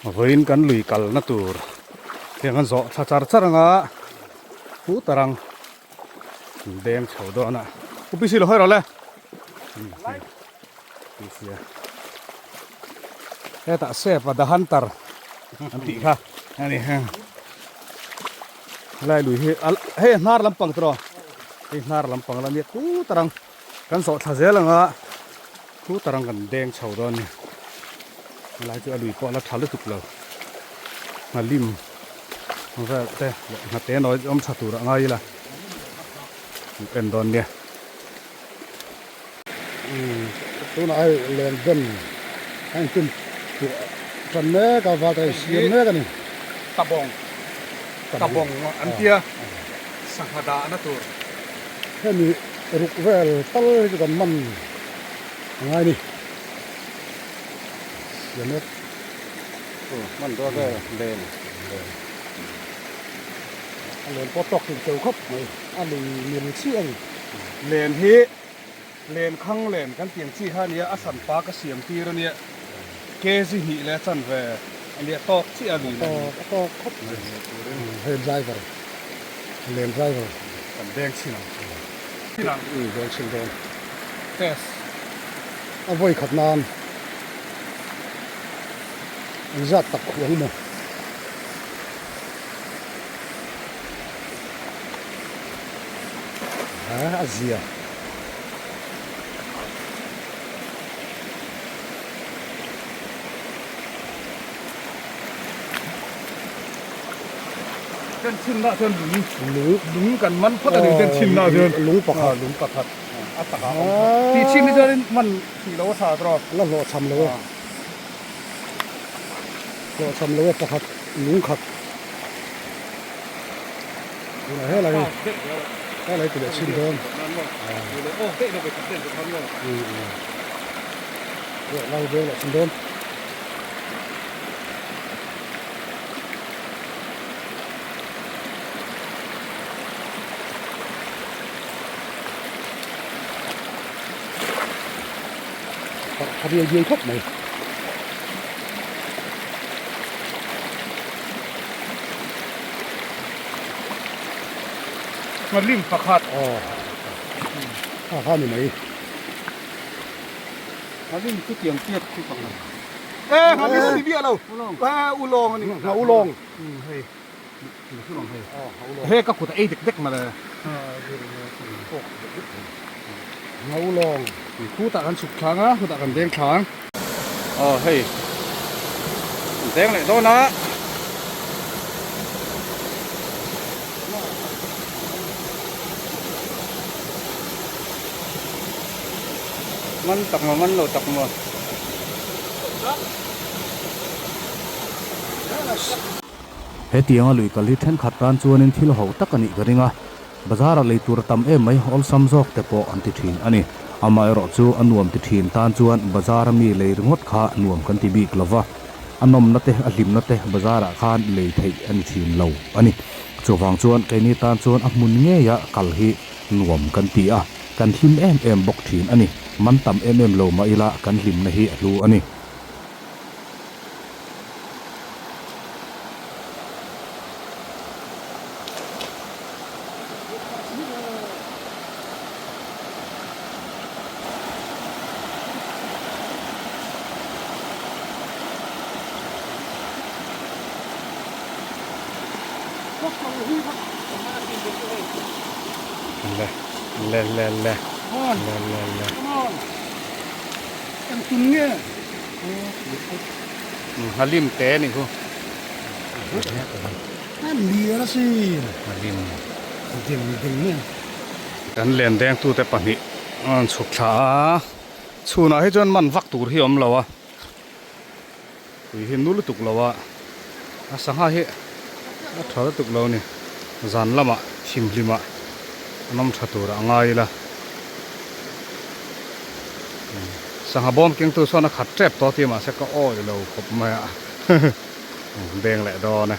Vawiin kan lui kalna tur heng an zawh thla char char anga pu tarang deng chho dawn a u PC lo hawi rawh le PC a hetah sep a the hunter an tih kha ani heng helai lui hi hei hnar lampang tiraw hei hnar lampang lam hi pu tarang Kan zawh thla zel anga thu tarang kan deng chho dawn a ni. Helai chu a lui pawh a la tha lutuk lo. Nghalim vel te leh nghate nawi awm tha tur ah ngai ila en dawn nia. Tunah hei len den a intum chhuah tan mek a, val ta insiam mek a ni. Tabawng, tabawng an tia sangha dahna tur. Hemi ruk vel tal hi chu kan man a ngai ni. Siam mek. Aw hman dawn vel len. Len. A len pawh tawk in cheu khawp mai. A lui mil chiah a ni. Len hi len khang len kan tiang chi kha a nia, a hran pa ka siam tir a nia. Kg hnih leh a chanve a nia tawk chiah a lui len. A tawk khawp mai. Hei driver. Len driver. Kan deng chhin ang. Chhin ang. Umm deng chhin dawn. Test. A vawi khat nan engzat tak khuh ang maw? Ha a zia. Den chhinna chuan lung lung lung kan man phawt a ni den chhinna chuan lung pakhat lung pakhat a takah a awm phawt tih chhin hi chuanin man thih loh a tha tawh la hlawhchham lo e hlawhchham lo e pakhat lung khat tunah helai helai ti leh chhin dawn lai veng leh chhin dawn. A riai riai khawp mai. Nghalim pakhat. Aw. Kha kha ni mai. Nghalim chu tiang tiat chu pakhat. E nghalim a ni biah lo. E ulawng a ni. Ngha ulawng. Hei. He ka kut a ei dek dek mawle. Ngha ulawng. Khutah kan chhuk thlang a, khutah kan deng thlang. Aw hei. Deng leh dawn a. Man tak maw man lo tak maw. Hetianga lui kal hi thenkhat tan chuanin thil ho tak a nih ka ring a, bazar ah lei tur a tam em mai, awlsam zawk te pawh an ti thin a ni. Amaherawh chu a nuam ti thin tan chuan bazar a mi lei ringawt kha nuam kan ti bik lova, a nawmna te a hlimna te bazar ah khan lei theih a ni thin lo a ni. Chuvang chuan keini tan chuan a hmun ngeia kal hi nuam kan ti a, kan hlim em em bawk thin a ni. Man tam em em lo mah ila kan hlimna hi a hlu a ni. Le le le le le le le Engtin nge? Nghalim te a nih khu. A lian a sin. Nghalim. Ding ding nge. Kan len deng tute pahnih a rawn chhuk thla a. Chhunah hi chuan man vak tur hi a awm lo a. Tui hi nu lutuk lo a. A sangha hi a tha lutuk lo a ni. Zan lamah thimhlimah an awm tha tur a ngai ila. Sangha bawm kengtu sawn a khat tep tawh tih mahse ka awih lo khawp mai a beng leh dawn e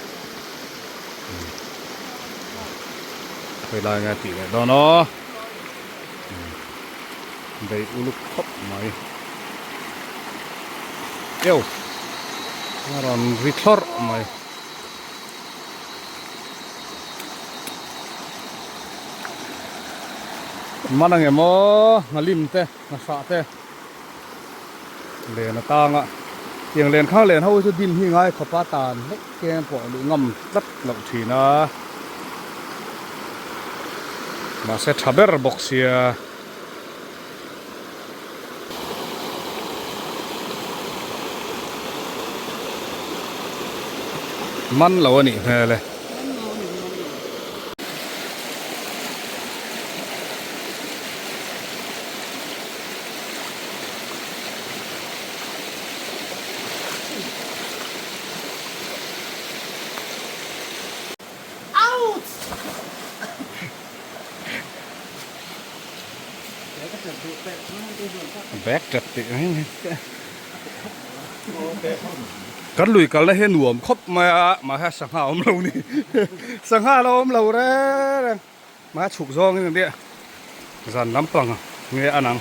khawi lai nge tih leh dawn aw. Bei uluk khawp mai. Eo! A rawn ri thlawrh mai. Man ang em aw, nghalim te, nghahrah te len atanga tiang len khang len ho hi chu dim hi ngai khawp a tan hlek keng pawh luh ngam tlat loh thin a. Mahse tha ber bawk sia. Man lo a nih hmel e. Bag tap tih mai ni kan lui kalna hi a nuam khawp mai a mahse sangha a awm lo ni sangha a lo awm lo reng reng mahse chhuk zawngin a nia zan lampang nge a nang.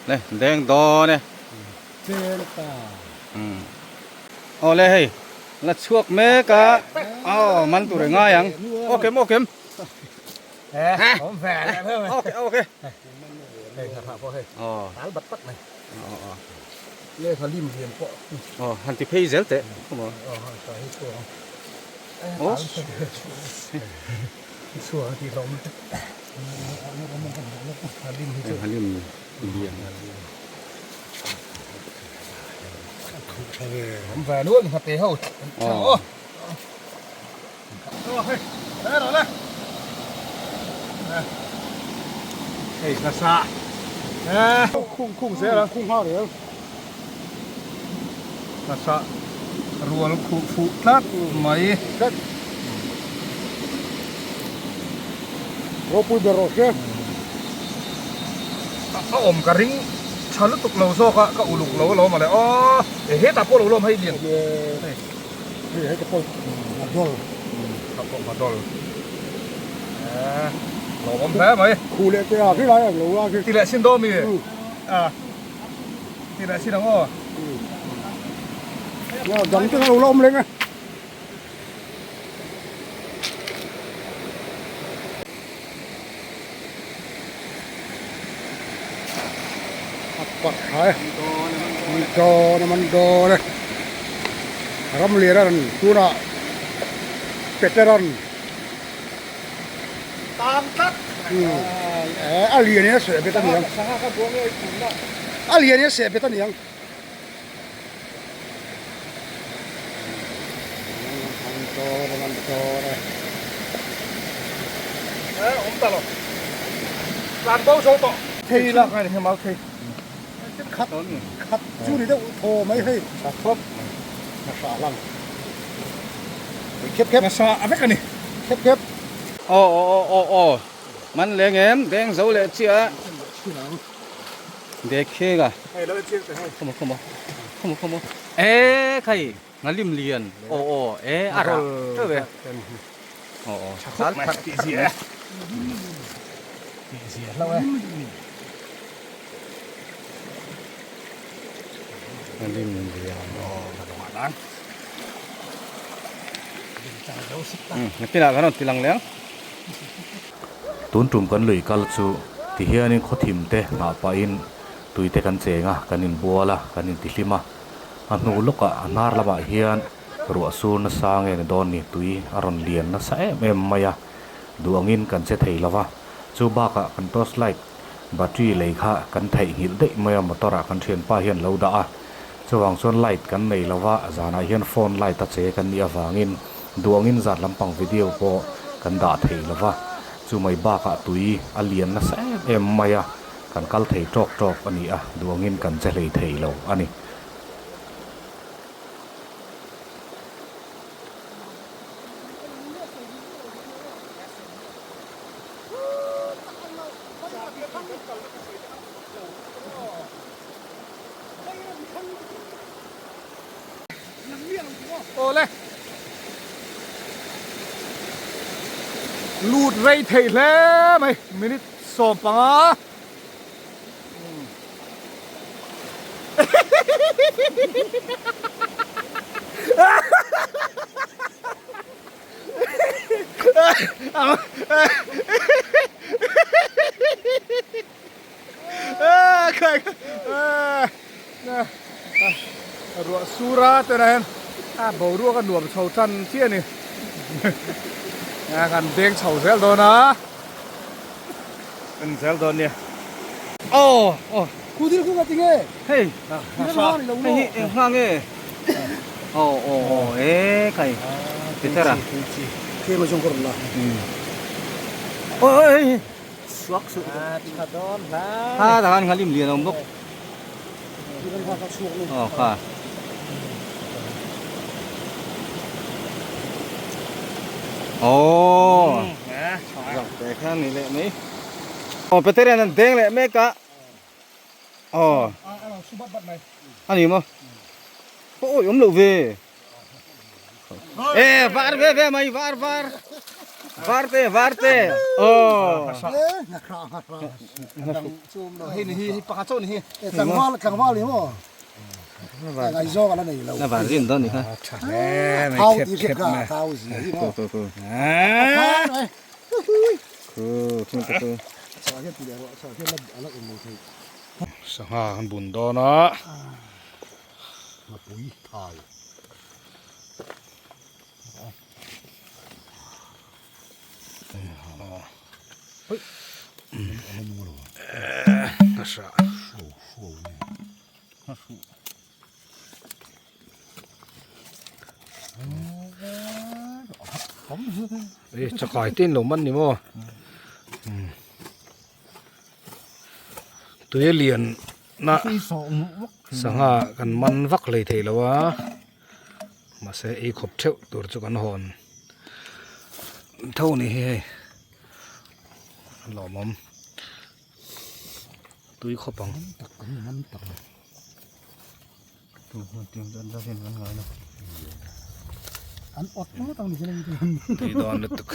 Le deng dawn e. Chen ta. Aw le hei la chhuak mek a aw man tur i ngai ang aw kem aw kem ok ok aw han ti phei zel teh aw halim lian. Rual khuh fuh tlat mai. Ropui ber rawh se. A awm ka ring tha lutuk lo zawk a, ka uluk lo alawm a le aw e hetah pawh lo lawm hei lian hei hei pawh nghadol ka pawh nghadol e lawmawm hle mai khu leh te a khi lai ang lo a khi ti leh sin dawn mi a ti leh sin ang aw dang te lo lawm reng e. Ram lian a rawn tunah Peteran a lian in a seh bet a niang a lian in a seh bet a niang. Thei lak a ni mau thei khat khat chu ni deuh thaw mai hei khawp nasa lang khep khep nasa a vek a ni khep khep aw aw aw aw man leng em deng zo leh chiah Dekhe ka. Khawmaw khawmaw khawmaw khawmaw. E khai ngalim lian aw aw e a rah teuh e. Aw aw. Chal khat tih zia e. Tih zia hlo e. Ngalim lian aw. Nakinah kan rawn ti lang leh ang. Tun tum kan lui kal chu ti hianin khawthim te nghah pahin tui te kan cheng a, kan inbual a, kan intihlim a. A hnu lawkah a hnar lamah hian ruah sur nasa nge ni dawn ni, tui a rawn lian nasa em em mai a, duh angin kan che thei lo va. Chu bakah kan torch light battery lei kha kan theihnghilh daih mai a, motor ah kan thianpa hian lo dah a. Chuvang chuan light kan nei lo va, zanah hian phone light a che kan nih avangin Duh angin zat lampang video pawh kan dah thei lo va, chu mai bakah tui a lian nasa em em mai a, kan kal thei tawk tawk a ni a, duh angin kan che hlei thei lo a ni. Awle lut rei thei hle mai minute Sawmpanga. Ruah sura tena hian a boruak a nuam chho tan chiah a ni. Kan deng chho zel dawn a. Kan zel dawn nia. Aw aw. Khu thil khu ka ti nge? Hei. Hei hi eng hma nge? Aw aw aw e kai. Petera. Tlem a zawng ka rawn la. Oi oi hei. Suak suh. A tha dawn hlai. Ha ta khan nghalim lian a awm bawk. Aw kha. Aw. Te khan ni leh mai. Aw Peterian an deng leh mek a. Aw. A ni maw? Aw awm loh ve. E var ve ve mai var var. Var te var te. Aw. Hei ni hi pakhat chauh ni hi. Tlangval tlangval ni maw? Ngai zawk ala nei lo. Na var rin dawn ni kha. Tha hle mai Thau khep ti hriat khep kha mai. thau zia hi maw? Tu tu. Khu khu tu tu. Chah hian ti leh rawh chah hian ala awm lo thei. Sangha kan bun dawn a. Ngapui thai. Chakai te in lo man ni maw tui a lian na sangha kan man vak hlei thei lo a. Mahse ei khawp theuh tur chu kan hawn tho ni hi hei a lawmawm tui khawp ang. Tui dawn lutuk.